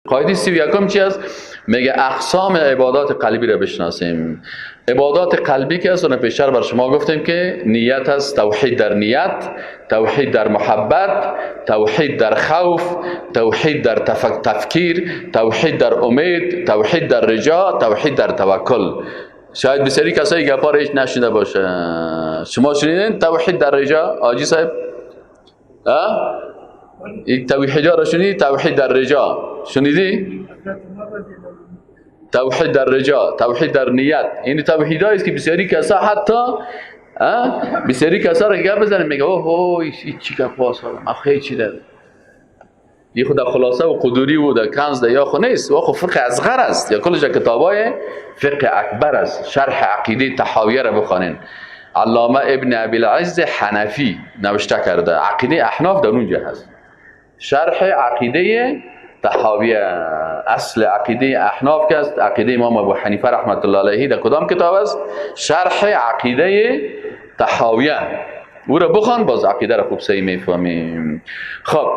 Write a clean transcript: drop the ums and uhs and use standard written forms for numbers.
قاعده 31 چی است؟ میگه اقسام عبادات قلبی را بشناسیم. عبادات قلبی که است، پیشتر بر شما گفتیم که نیت است، توحید در نیت، توحید در محبت، توحید در خوف، توحید در تفکیر، توحید در امید، توحید در رجا، توحید در توکل. شاید بسیاری کسایی گپا را هیچ نشنیده باشه. شما شنیدین توحید در رجا حاجی صاحب؟ این توحید را شنیدی؟ توحید در رجا شنیدی؟ توحید در رجا، توحید در نیت. این توحیدایی است که بسیاری کسا حتی بسیاری کسا را گپ بزنه میگه اوه این چی گپ واسه ما خیلی چی داره. این خود خلاصه و قدوری و در کنز یا خو نیست، و خو فقه اصغر است یا کلش کتابای فقه اکبر است. شرح عقیده طحاویه را بخوانین، علامه ابن ابی العز حنفی نوشته کرده، عقیده احناف در اونجا هست. شرح عقیده طحاویه، اصل عقیده احناف که است، عقیده امام ابو حنیفه رحمت الله علیه در کدام کتاب است؟ شرح عقیده طحاویه. او را بخوان، باز عقیده را خوب صحیح میفهمیم. خب.